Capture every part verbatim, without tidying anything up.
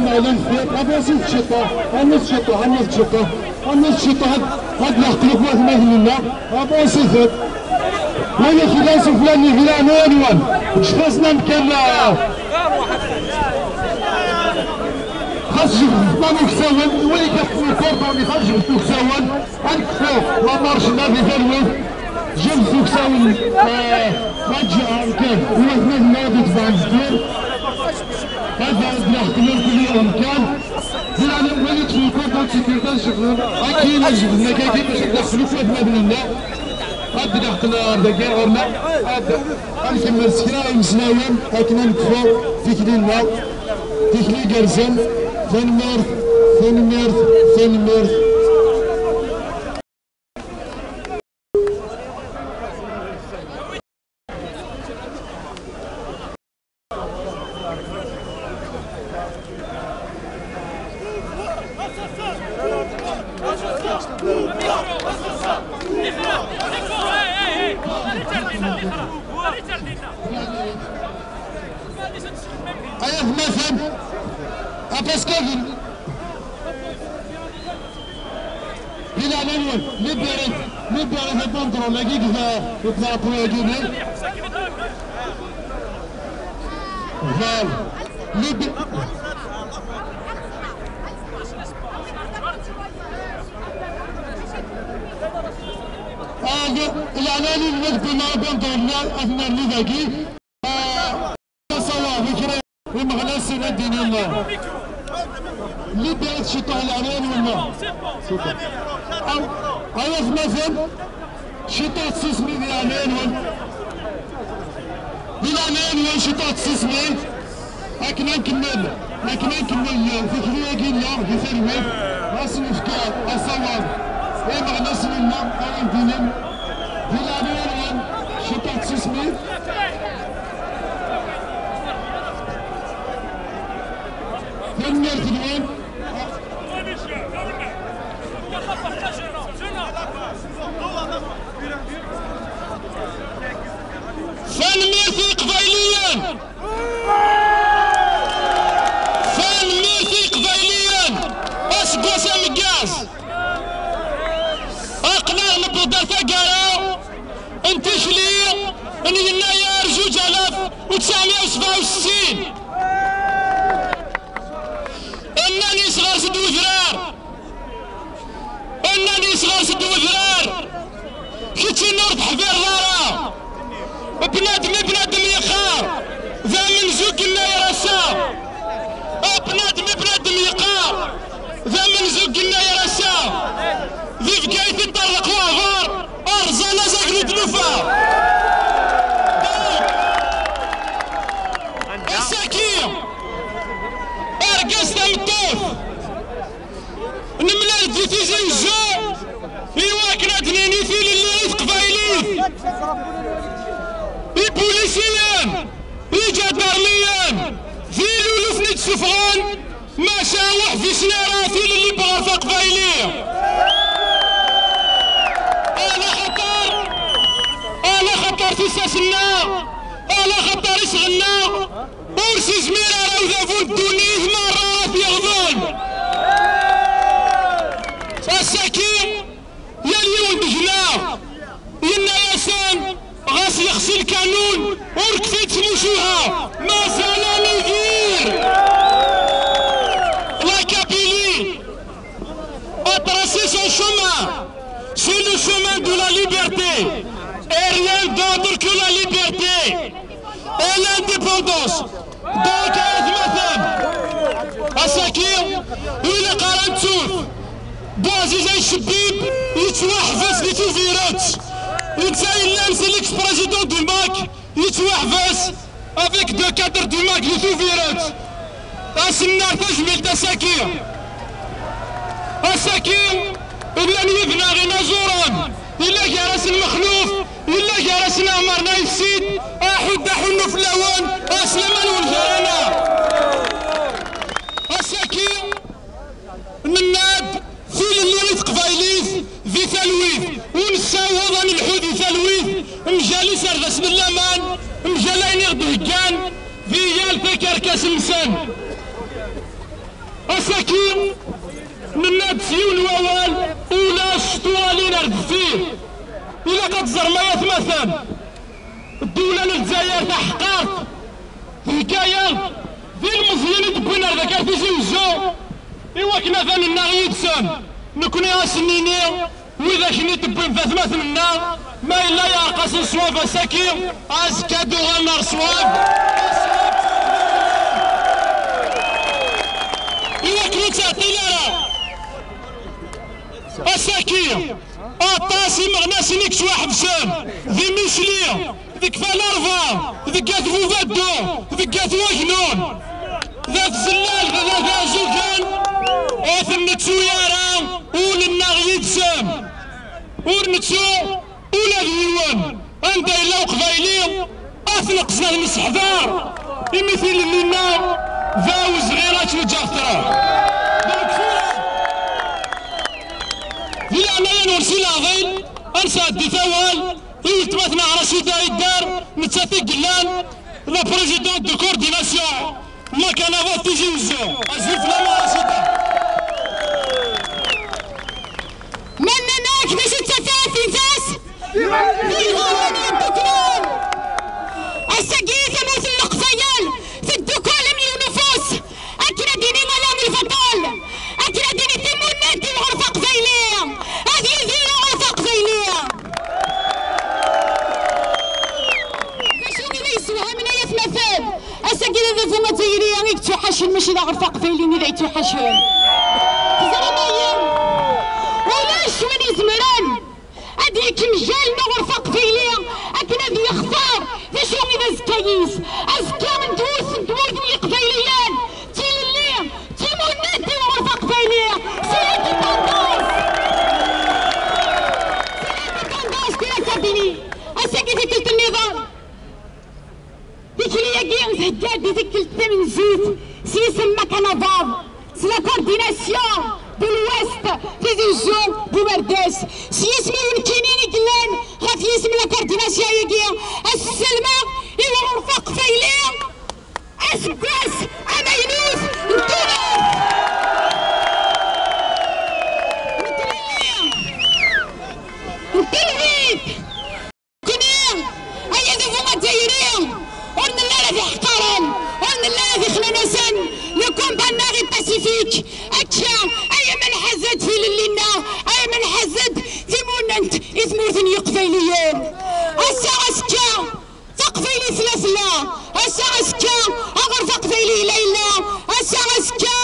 Alan fiq, avancez ciṭuḥ, anas ciṭuḥ, anas ciṭuḥ, anas ciṭuḥ, ad, ad leḥqen akk watmaten-nneɣ, avancez-d. Win i k-ilan sufella-nni, di leɛnaya-nwen, ǧǧet-asen amkan, ah. Xas jebdet-d uksawen, win i k-iṭṭfen lkordun-nni, xas jebdet-d uksawen, ad nekfu la marche-nneɣ di talwit. Jebdet uksawen, eh, ad ǧǧeɣ amkan i watmaten-nneɣ ad itebɛen zdat. Ad d-leḥqen irkelli amkan. Di leɛnaya-nwen, win yeṭṭfen lkordun n sécurité ad jebden. Akkin ad jebden akkagi bac ad d-leḥqen akk watmaten-nneɣ. Ad d-leḥqen ar dagi ɣur-neɣ. Ad, ad nkemmel s kra imeslayen akken ad nekfu tikli-nneɣ. Tikli igerrzen. Tanemmirt, tanemmirt, tanemmirt. Ay atmaten, a Pascal. Di leɛnaya-nwen, libérez, libérez abandrol-agi deg, deg drapeau-agi-nni. Voilà. Lib-, ah, di leɛnaya-nwen, libérez abandrol-nni, ad nerni dagi. Asawaḍ i kra imeɣnasen ad d-inin. Libérez ciṭuḥ leɛnaya-nwen. Ay atmaten, ciṭuḥ tsusmi di leɛnaya-nwen. Di leɛnaya-nwen, ciṭuḥ tsusmi. Akken ad nkemmel, akken ad nkemmel tikli-agi-nneɣ di talwit, ɣas nefka asawaḍ i imeɣnasen-nneɣ ara d-inin. Di leɛnaya-nwen, ciṭuḥ tsusmi. Tanemmirt-nwen. Tanemmirt i Iqbayliyen! Tanemmirt i Iqbayliyen! Aseggas ameggaz! Aql-aɣ newweḍ ar taggara n tikli n yennayer zuǧ alaf u tesɛemya u sebɛa u settin. Nnan yesɣers-d wedrar. Nnan yesɣers-d wedrar. Keččini ur teḥbireḍ ara. Bnadem i bnadem yeqqar. D amenzu n yennayer ass-a. Bnadem i bnadem yeqqar. D amenzu n yennayer ass-a. Di Bgayet iṭṭerḍeq waɛbar. Rẓan azaglu d tlufa. Ass-agi, argaz tameṭṭut, nemlal-d di Tizi Wezzu, i wakken ad d-nini tilelli i teqbaylit. Ibulisiyen, iǧadarmiyen, d ilulufen i d-ssuffɣen, maca ur ḥbisen ara tilelli n uɣref aqbayli. Ala xaṭer, ala xaṭer tissas-nneɣ, ala xaṭer isɣenneɣ, ur s-izmir ara udabu n ddunit merra ad t-yeɣḍel. Ass-agi, yal yiwen deg-neɣ yenna-yasen, ɣas yexsi lkanun, ur kfit tmucuha, mazal ad nidir. La Kabylie a tracé son chemin, c'est le chemin de la liberté, et rien d'autre que la liberté et l'indépendance. Donc, ay atmaten, ass-agi, ur ilaq ara ad nettut. Buɛziz Aycebbib yettwaḥbes di Tubiret. Netta yellan c'est l'ex-président du MAK, yettwaḥbes avec deux cadres du MAK di Tubiret. Ad sen-nerr tajmilt ass-agi. Ass-agi, llan yid-neɣ inaẓuren. Yella gar-asen Mexluf, yella gar-asen Ɛmer Nayef Sid, aḥuddu aḥunnu fell-awen, ɛeslama-nwen gar-aneɣ. Ass-agi, nenna-d tilelli i teqbaylit di talwit, u nessaweḍ ad nelḥu di talwit, mgal iserdasen n laman, mgal ayen i ɣ-d-heggan di yal takerkas-nsen. Nenna-d s yiwen wawal, ulac tuɣalin ar deffir. Ilaq ad teẓrem ay atmaten, ddula n Lezzayer taḥeqqart thegga-yaɣ-d d ilmeẓyen i d-wwin ar daki ar Tizi Wezzu, i wakken ad nennaɣ yid-sen. Nekni ad sen-nini, widak-nni tewwim d atmaten-nneɣ, ma yella yeɛreq-asen ṣṣwab ass-agi, azekka ad uɣalen ar ṣṣwab. I wakken ur ttɛeṭṭil ara. Ass-agi, aṭas imeɣnasen i yettwaḥebsen di Micli, deg Falarba, deg At Bubaddu, deg At Wagnun, d At Zellal, d At Iɛzugen, ur ten-nettu ara, ul-nneɣ yid-sen. Ur nettu ula d yiwen. Anda yella Uqbayli, ad t-neqqsen, ad nesseḥdar, imi tilelli-nneɣ d awezɣi ad tt-neǧǧ ad truḥ. Donc tura, di leɛnaya-nwen si leɛḍil, ad nesɛeddi tawal i weltma-tneɣ Racida Idar, nettat i yellan la présidente de coordination n la Kanava Tizi Wezzu. Azul fell-am a Racida. Ma nnan-ak d acu d tafat-nnes? D iɣurren yeddukklen. Ass-agi tamurt n Leqbayel teddukkel am yiwen ufus. Akken ad d-ini ala lbaṭel, akken ad d-ini timunent i uɣref aqbayli, ad yidir uɣref aqbayli. D acu i la yessewhamen ay atmaten? Ass-agi d adabu azzayri i yettuḥacen, mačči d aɣref aqbayli i la yettuḥacen. Teẓram aya? Ulac win izemren ad yekmejjal n uɣref aqbayli akken ad yextar d acu i d azekka-is. Azekka n tmurt, n tmurt n Yiqbayliyen, d tilelli, d timunent i uɣref aqbayli. C'est l'indépendance. C'est l'indépendance de la Kabylie. Ass-agi tikkelt nniḍen. Tikli-agi thegga-d i tikkelt tamenzut s yisem Makanavav, s la coordination de l'Ouest, Tizi Wezzu d Uberdes, s yisem-iw nekkini i yellan ɣef yisem la coordination-agi, ad s-sellmeɣ i uɣref aqbayli aseggas amaynut n tudert. Nekkni n telwit. Nekkni, ay adabu azzayri, ur nelli ara d iḥeqqaren, ur nelli ara d ixnanasen. Le combat-nneɣ est pacifique. Akka ay ma nḥaz-d tilelli-nneɣ, ay ma nḥaz-d timunent i tmurt n Yiqbayliyen. Ass-a azekka, taqbaylit tella tella. Ass-a azekka, aɣref aqbayli yella yella. Ass-a azekka,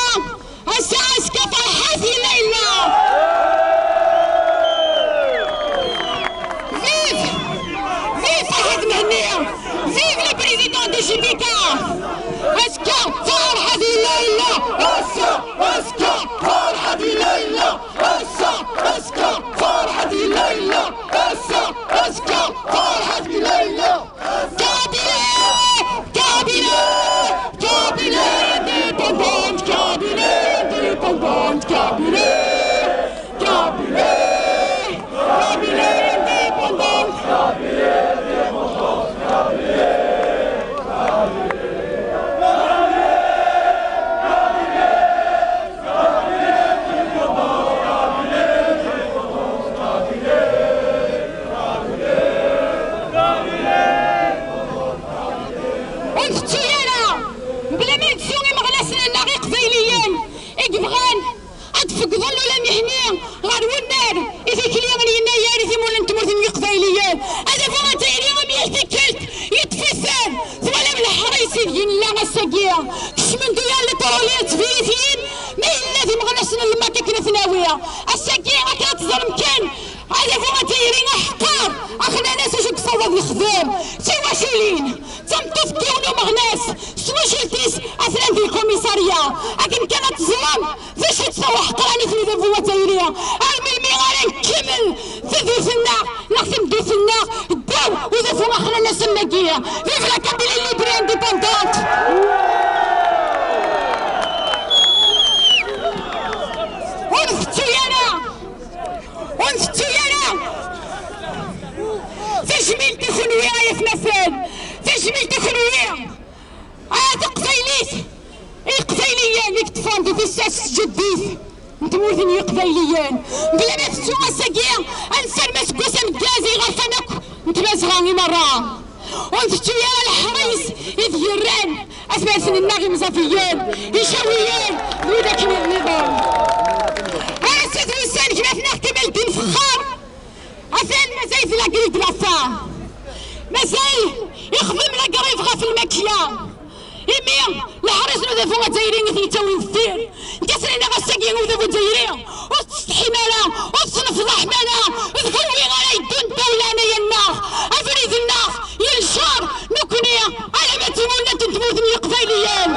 ass-a azekka, Ferḥat yella yella. Vive! Vive Ferḥat Mhenni! Vive le président de J P K! Azekka, Ferḥat yella yella. Ass-a azekka, Ferḥat yella yella. Ass-a azekka, Ferḥat yella yella. Ass-a azekka, Ferḥat yella yella. Kabylie, Kabylie, Kabylie indépendante, Kabylie indépendante, Kabylie, Kabylie, Kabylie indépendante. Ur ntettu ara, mebla ma nettu imeɣnasen-nneɣ iqbayliyen i yebɣan ad d-feggḍen ula nihni ɣer unnar i tikli n yennayer i timunent n tmurt n yiqbayliyen. Adabu azzayri am yal tikkelt yeṭṭef-iten. Twalam leḥris ideg nella ass-agi. Kecmen-d ugar n liṭruli d tbiritin, ma yella d imeɣnasen n lmak akken ad ten-awi. Ass-agi akken ad teẓrem kan, adabu azzayri aḥeqqar, axnana s acu yessaweḍ yexdem. D tiwaculin, d tameṭṭut n yiwen umeɣnas, s twacult-is atran di lkumisarya. Akken kan ad teẓrem d acu-tt tawaḥeqranit n udabu azzayri. Ar melmi ara nkemmel tadurt-nneɣ neɣ tameddurt-nneɣ ddaw udabu axnana s nnagi? Vive la Kabylie libre et indépendante! Ur ntettu ara! Ur ntettu ara! Tajmilt i kenwi ay atmaten! Tajmilt i kenwi! Ah, taqbaylit! Iqbayliyen! i yeṭṭfen di tissas tjeddit n tmurt n Yiqbayliyen. Bla ma tettu ass-agi, ad nessarem aseggas ameggaz i yiɣerfan akk n Tmazɣa i merra. Ur ntettu ara leḥris i d-yerran atmaten-nneɣ imẓabiyen, icawiyen, d wid akken nniḍen. Ar ass-a d wussan gma-tneɣ Kamaldin Fexxar, atan mazal di la grille de la faim. Mazal ixdem la grève ɣef lmakla. Imi leḥris n udabu azzayri i t-yettawin deffir. Nekk ass-nni ass-agi udabu azzayri ur tettsetḥim ara, ur tettnefḍaḥem ara, d kenwi ara yeddun ddaw leɛnaya-nneɣ. Abrid-nneɣ yencer, nekkni alamma d timunent n tmurt n Yiqbayliyen.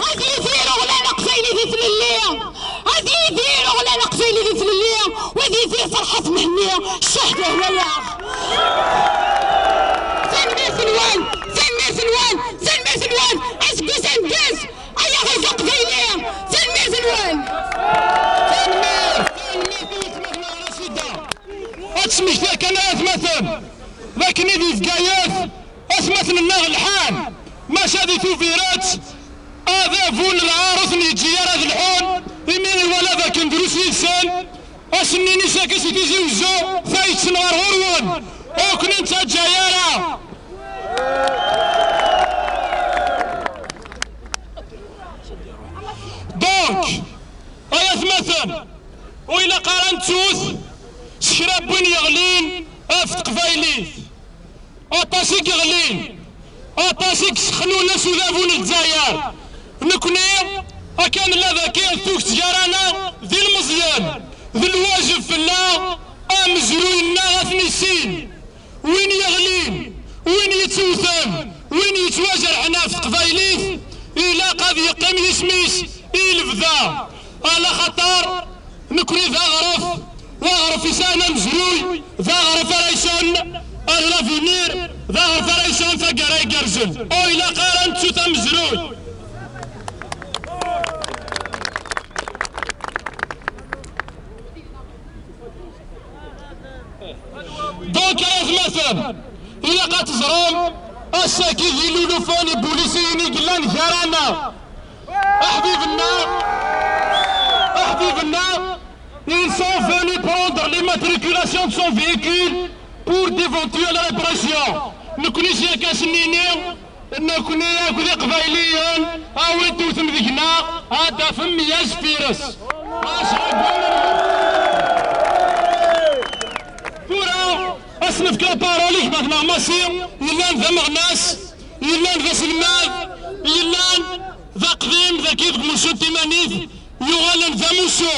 Ad yidir uɣlan aqbayli di tlelli. Ad yidir uɣlan aqbayli di tlelli. Wad yidir Ferḥat Mhenni, ccah d ahwayeɣ. Tanemmirt-nwen, tanemmirt-nwen, tanemmirt-nwen. Aseggas ameggaz, ay aɣref aqbayli. Tanemmirt-nwen. Tanemmirt, tanemmirt i weltma-tneɣ Racida. Ad tesmekti kan ay atmaten, d akken i di Bgayet atmaten-nneɣ lḥan, maca di Tubiret adabu n lɛar ur ten-yeǧǧi ara ad lḥun, imi iwala dakken drus yid-sen. Ass-nni n isaki si Tizi Wezzu, ta yetten ɣer ɣur-wen, ur ken-nettaǧǧa ara. Donc, ay atmaten, ur ilaq ara nettut s kra n win yeɣlin ɣef teqbaylit. Aṭas i yeɣlin, aṭas i yessexnunen s udabu n Lezzayer. Nekni, akka nella dagi, tuget gar-aneɣ d ilmeẓyen, d lwajeb fell-aɣ amezruy-nneɣ ad t-nissin. Win yeɣlin, win yettewten, win yettwajerḥen ɣef teqbaylit, ilaq ad yeqqim yisem-is i lebda, ala xaṭer nekni d aɣref, d aɣref yesɛan amezruy, d aɣref ara yesɛun ar l'avenir, d aɣref ara yesɛun taggara igerrzen. Ur ilaq ara nettu tamezruy. Donc, ay atmaten, ilaq ad teẓrem, ass-agi d ilulufen ibulisin i yellan gar-aneɣ. Aḥbib-nneɣ, aḥbib-nneɣ, ils sont venus prendre l'immatriculation de son véhicule pour d'éventuelles répressions. Nekni s yakk ass-nni-nni, nekni akk d Iqbayliyen, a win tewtem deg-neɣ, ad d-tafem meyya zeffir-s. Tura, ad s-nefk la parole i gma-tneɣ Massi, yellan d ameɣnas, yellan d aselmad, yellan d aqdim dagi deg umussu n Timanit, yuɣalen d amussu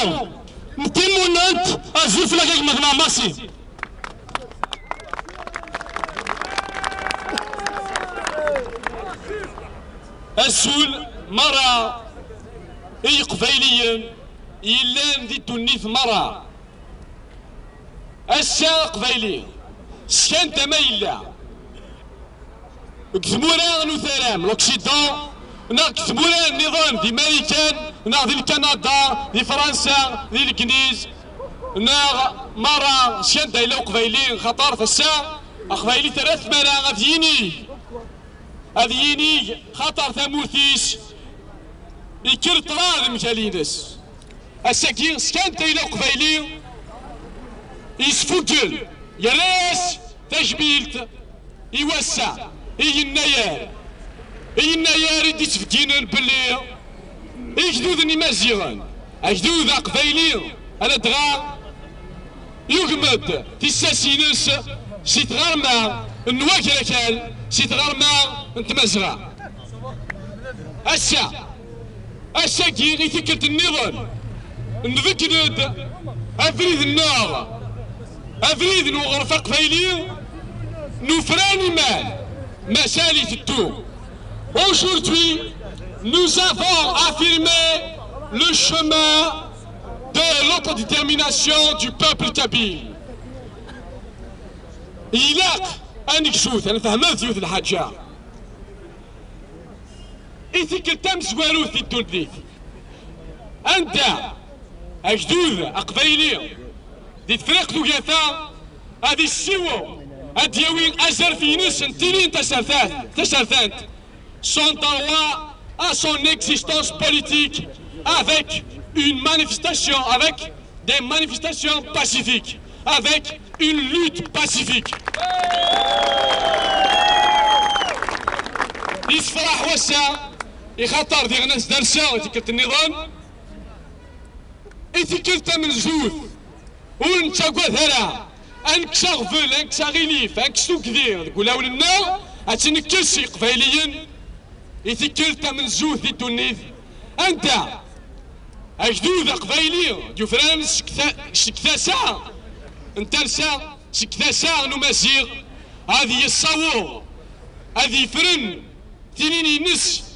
n timunent. Azul fell-ak a gma-tneɣ Massi. Azul merra i Yiqbayliyen yellan di ddunit merra. Ass-a Aqbayli, s kan tama yella. Deg tmura n utaram, l'Occident, neɣ deg tmura nniḍen, di Marikan, neɣ di Lkanada, di Fransa, di Legniz, neɣ merra s kan da yella Uqbayli, xaṭer tassa Aqbayli terra tmara ad yinig, ad yinig, xaṭer tamurt-is ikker ṭṭrad mgal-ines. Ass-agi, s kan da yella Uqbayli, yesfugel, yerra-yas tajmilt i wass-a, i yennayer, i yennayer i d-ittbegginen belli igduden imaziɣen, agdud aqbayli, ladɣa yugem-d tissas-ines si tɣerma n Wagrakal, si tɣerma n Tmazɣa. Ass-a, ass-agi i tikkelt nniḍen, nbeddel-d abrid-nneɣ, abrid n uɣref aqbayli, nufran iman, mazal iteddu. Aujourd'hui, nous avons affirmé le chemin de l'autodétermination du peuple kabyle. Ilaq ad negzut, ad nefhem yiwet n lḥaǧa. I tikkelt tamezwarut di ddunit, anda agdud aqbayli di Tefriqt Ugafa ad issiweḍ, ad d-yawi azref-ines n tilin tasertant, tasertant. Son droit à son existence politique avec une manifestation, avec des manifestations pacifiques, avec une lutte pacifique. Yessefraḥ wass-a, ixaṭer diɣen as-d-rseɣ i tikkelt nniḍen. I tikkelt tamenzut, ur nettagad ara. Ad nekkes aɣbel, ad nekkes aɣilif, ad nekkes tugdi deg ulawen-nneɣ, ad tt-nekkes i Yiqbayliyen. I tikkelt tamenzut di ddunit, anda agdud aqbayli d-yufran seg ta-, seg tasa n talsa, seg tasa n umaziɣ, ad yessaweḍ ad yefren tinin-ines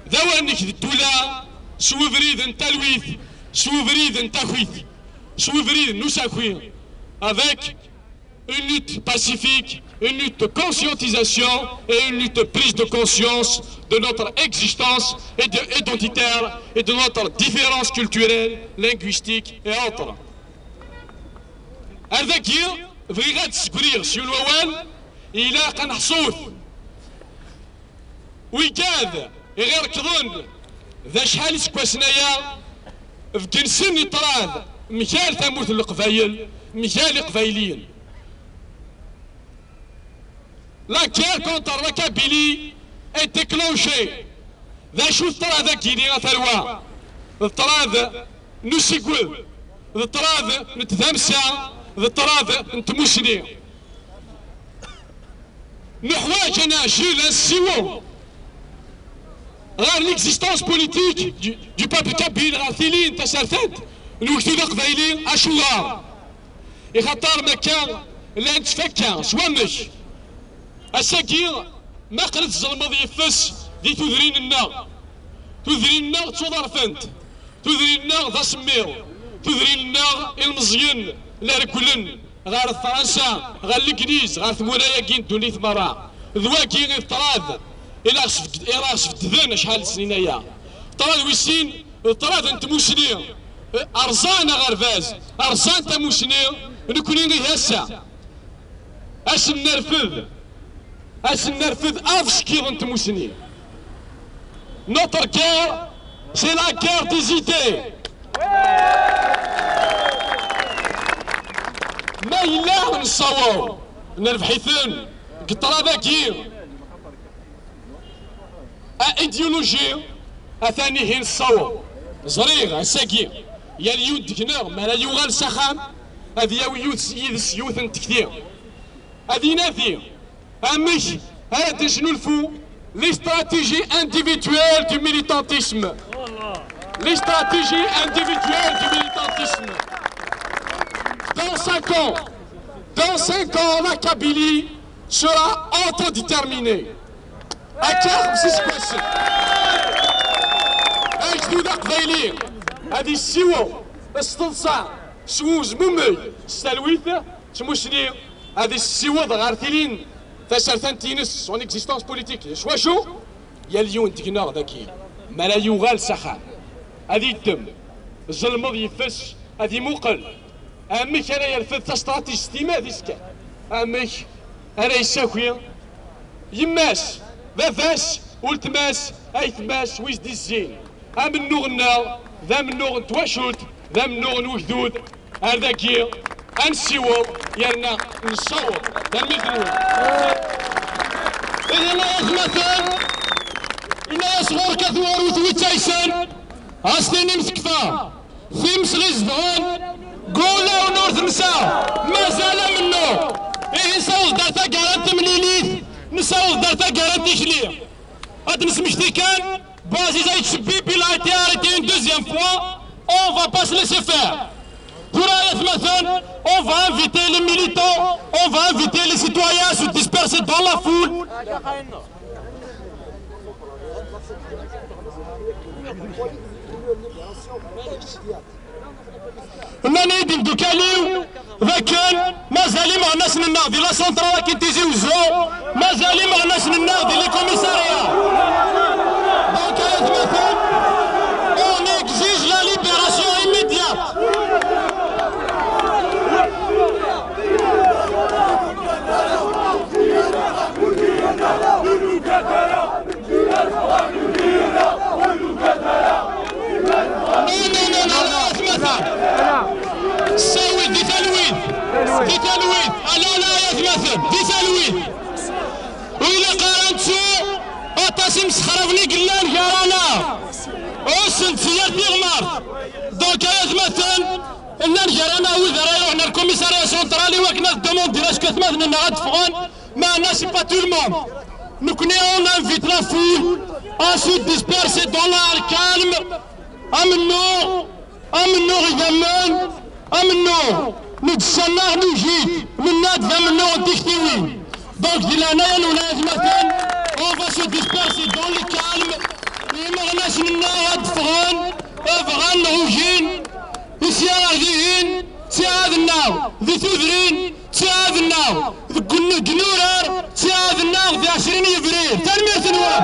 d awanek d ddula, s ubrid n talwit, s ubrid n takit, s ubrid n usaki, avec une lutte pacifique, une lutte de conscientisation et une lutte de prise de conscience de notre existence et de, identitaire et de notre différence culturelle, linguistique et autres. Ar dagi, bɣiɣ ad d-sgriɣ s yiwen wawal, ilaq ad neḥṣut. Wigad i ɣ-irekḍen d acḥal iseggasen aya, beggen-sen i ṭṭrad mgal tamurt n Leqbayel, mgal Iqbayliyen. La guerre contre la Kabylie est déclenchée. D acu d ṭṭrad-agi-ni a tarwa? D ṭṭrad n usiged, d ṭṭrad n tdamsa, d ṭṭrad n tmusni. Nuḥwaǧ ad neɛjel, ad nessiweḍ ɣer l'existence politique du, du peuple kabyle, ɣer tilin tasertant n ugdud aqbayli. Acuɣer? Ixaṭer makka la nettfakka s wamek. Ass-agi, ma aql-i tzelmeḍ yeffes di tudrin-nneɣ. Tudrin-nneɣ ttuḍerfent. Tudrin-nneɣ d asemmiḍ. Tudrin-nneɣ ilmeẓyen la regglen ɣer Fransa, ɣer Legliz, ɣer tmura-agi n ddunit merra. D wagi i d ṭṭrad i la ɣ-sbed-, i la ɣ-sbedden acḥal n snin aya. Ṭṭrad wis sin, d ṭṭrad n tmusni. Rẓan aɣerbaz, rẓan tamusni, nekni ihi ass-a. Ad sen-nerfed, ad sen-nerfed abeckiḍ n tmusni. Notre guerre, c'est la guerre des idées. Ma yella nessaweḍ nerbeḥ-iten deg ṭṭrad-agi, a idéologie, atan ihi nessaweḍ. Ẓriɣ ass-agi, yal yiwen deg-neɣ mi ara yuɣal s axxam, ad yawi yiwet, yid-s yiwet n tekti. Ad inadi amek ara d-nesnulfu les stratégies individuelles du militantisme. Les stratégies individuelles du militantisme. Dans cinq ans, dans cinq ans, la Kabylie sera autodéterminée. Akka xemsa iseggasen, agdud aqbayli ad yessiweḍ s teḍsa, s uzmumeg, s talwit, s tmusni, ad yessiweḍ ɣer tilin tasertant-ines, son existence politique. S wacu? Yal yiwen deg-neɣ dagi, mi ara yuɣal s axxam, ad yeddem, zelmeḍ yeffes, ad imuqel amek ara yerfed tastratijt iman-is kan, amek ara yessaki yemma-s, baba-s, weltma-s, aytma-s, wi s-d-izzin. Amennuɣ-nneɣ d amennuɣ n twacult, d amennuɣ n ugdud. Ar dagi ad nessiweḍ yerna nessaweḍ. Tanemmirt-nwen. Ihi ay atmaten, yenna-yas ɣur-k a twarut wi ttaysen, a s-tinim tekfa. Times ɣ-izedɣen, deg wulawen ur tensa, mazal amennuɣ. Ihi nessaweḍ-d ar taggara n temlilit, nessaweḍ-d ar taggara n tikli. Ad d-nesmekti kan, Bouazizi Aït Chebbi, il a été arrêté une deuxième fois, on va pas se laisser faire. Tura ay atmaten, on va inviter les militants, on va inviter les citoyens à se disperser dans la foule. Nnan-iyi-d imdukal-iw d akken mazal imeɣnasen-nneɣ di la Centrale akin Tizi Wezzu, mazal imeɣnasen-nneɣ di les commissariats. Donc, ay atmaten, on exige la libération immédiate. imsexraben i yellan gar-aneɣ, ɛussen-t si yal tiɣmert. Donc, ay atmaten, llan gar-aneɣ wid ara iruḥen ar le commissariat central i wakken ad demandiɣ acu atmaten-nneɣ ad d-ffɣen, meɛna c'est pas tout le monde. Nekkni, on invite la foule à se disperser dans le calme. Amennuɣ, amennuɣ idammen, amennuɣ, nettcannaɣ nugit, nenna-d d amennuɣ n tiktiwin. Donc, di leɛnaya-nwen, ay atmaten, on va se disperser dans le calme. Imeɣnasen-nneɣ ad d-ffɣen, bɣan neɣ ugin, i sya ar dihin, ttiɛad-nneɣ di tudrin, ttiɛad-nneɣ deg un-, deg inurar, ttiɛad-nneɣ di ɛecrin yebrir. Tanemmirt-nwen.